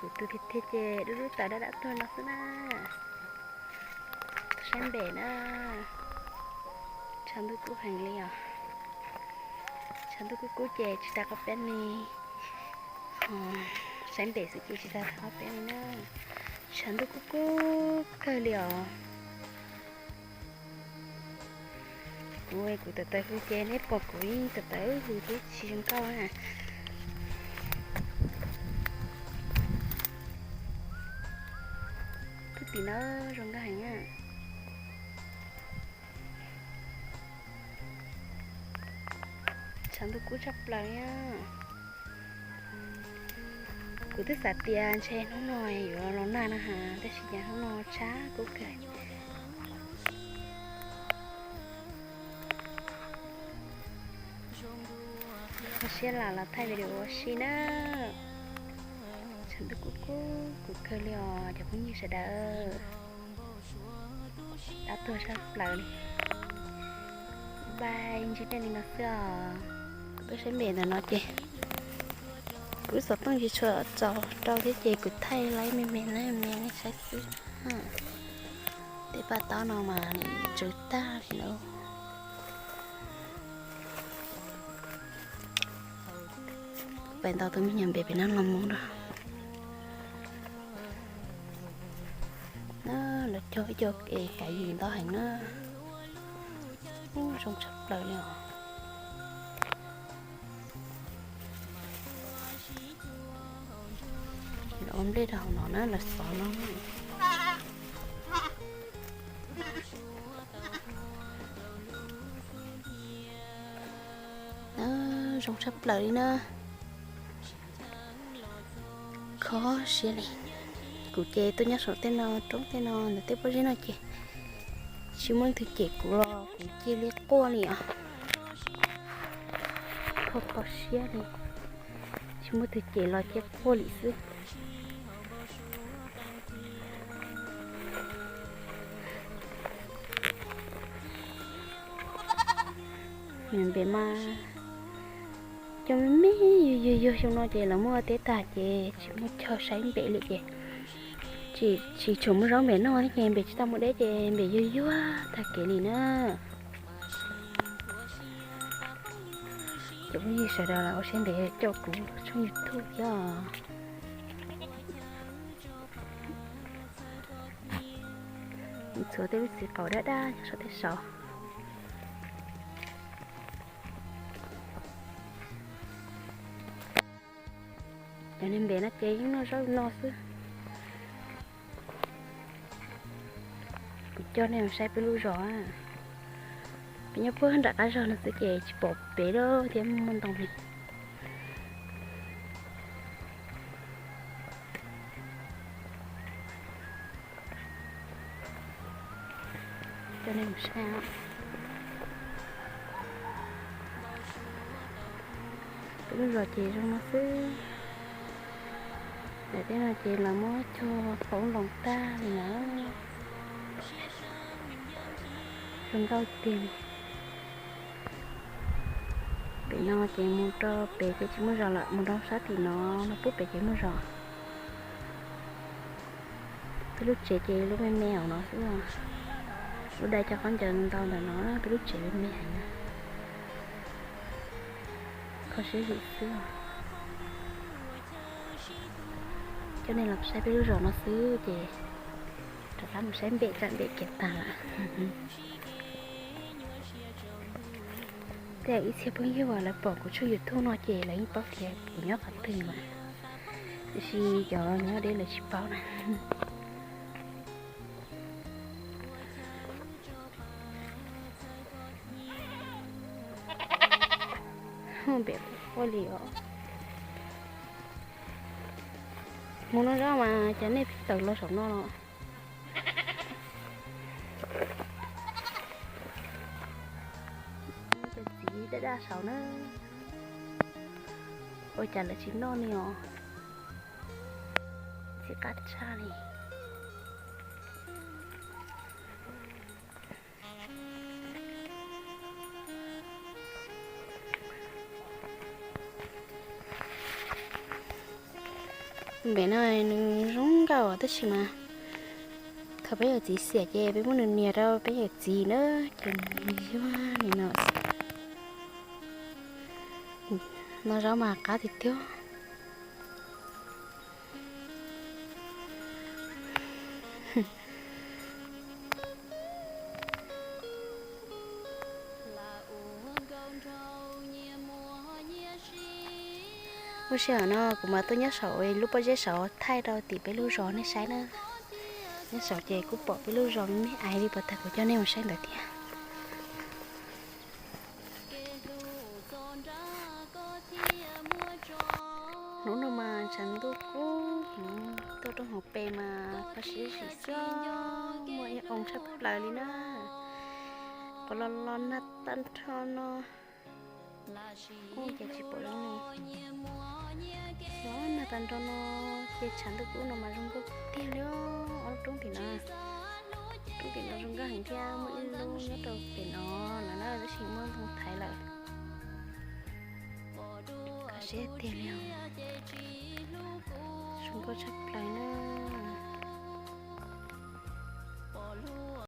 Kuv tus thiab thiab ces dub dub tawv dab dab tuag no xwb na. Saib npem na, tshav ntuj kub heev li os. Tshav ntuj kub kub ces tsis tas qhov peb li. Saib npem xwb ces tsis tas qhov peb li na. Tshav ntuj kub kub kawg li os. Kuv kuv tawv tawv hws ces nej pom kuv yeej tawv tawv hws thiab tsis zoo nkauj na. Pub tim no zoo nkauj heev na. Tshav ntuj kub tshaj plaws na. Kuv twb xav tias ntshe hnub no yuav los nag no ha, tab sis cas hnub no tshav kub kawg. Kho siab lam los thaij video ua si na. Tshav ntuj kub kub kub kawg li os cov phooj ywg sawv daws. Dab tuag sab plaws li. Bye, ntsib nej li no xwb os. Kuv tuaj saib npem ntawm no ces kuv xov tooj tsis tshua txaus rau thiab ces kuv thaij laib me me na, me nej saib xwb. Tej paj taub no mas tsw tag li na. Pais ntaus tus me nyuam npem pem no los mus na. Lawv cog ib co es kav yim ntau heev na. Ub, zoo tshaj plaws li os. Lawv ua nplej rau hauv no na, lawv xov no. Zoo tshaj plaws li na. Kho siab li. Kuv ces tuaj nyob saum tej no, roob tej no ntawm tej pob zeb no ces tsis muaj leej twg cem kuv los kuv cia li quaj li os. Kho kho siab li. Tsis muaj leej twg cem los cia quaj li xwb. Npem mas cov me me yuag yuag yuag xyoo no ces lawv muab teb tag ces tsis muaj chaw saib npem li ces tsis tshua muaj zaub npem noj thiab ces npem tsis tau mus deb ces npem yuag yuag tag kev li na. Cov phooj ywg sawv daws los ua siab ntev coj kuv tshooj YouTube thiab os. Txhua tej lub txiv qaub dab dab nyob saum tej saud. Cov niag npem no ces yeej noj zaub no xwb. Kuv coj nej mus saib peb lub zos. Peb nyob puag nram qab zos no xwb ces tsis pom pem lawm thiab muaj ntoo li. Coj nej mus saib. Peb lub zos ces zoo no xwb. Daim teb no ces lawv muab cog qauv loos tag li na. Zoo nkauj tiag li. Pem no ces mus rau pem ces tsis muaj zos lawm, mus rau sab tim no no pub pem ces muaj zos. Peb lub tsev ces lub me me hauv no xwb. Lub dai cov khaub ncaws ntau ntawm no, peb lub tsev me me heev na. Kho siab zim xwb. Coj nej los saib peb lub zos no xwb ces rov qab mus saib npem tsam npem kev tag lawm. Tej ib txhia phooj ywg uas lawv pom kuv tshooj YouTube no ces lawv yeej paub tias kuv nyob qhov twg mas, tiam sis cov nyob deb lawv tsis paub na. Npem quaj li os. Mus no zoj mas cov nej tawm los saum no los. Cov txiv daj daj saud na. Ua cas lawv tsis noj li os. Txiv qab tshaj li. Npem no nws zoo nkauj tab sis mas thaum peb yawm txiv xiam ces peb muab nws nias rau peb yawm txiv na, ces nws yuag li no. No zaub mas qab tiag tiag. Lub sij hawm no kuv mas tuaj nyob saum lub pob zeb saud thaij rau tim peb lub zos nej saib na. Nyob saud ces kuj pom peb lub zos me me ais li puas tag, kuv coj nej mus saib ntawd thiab. Hnub no mas tshav ntuj kub heev, tuaj rau hauv pes mas kho siab zim xwb, muaj ib oo tshaj plaws li na. Qhov los los nag tag nrho no, ub ces tsis pom zoo li. Los nag tag nrho no ces tshav ntuj kub no mas zoo nkauj tiag li. Ob lub roob tim no, roob tim no zoo nkauj heev thiab muaj ib lub nyob rau pem no lawm na, tab sis muab ntoo thaiv lawm. Kho siab tiag li, zoo nkauj tshaj plaws na.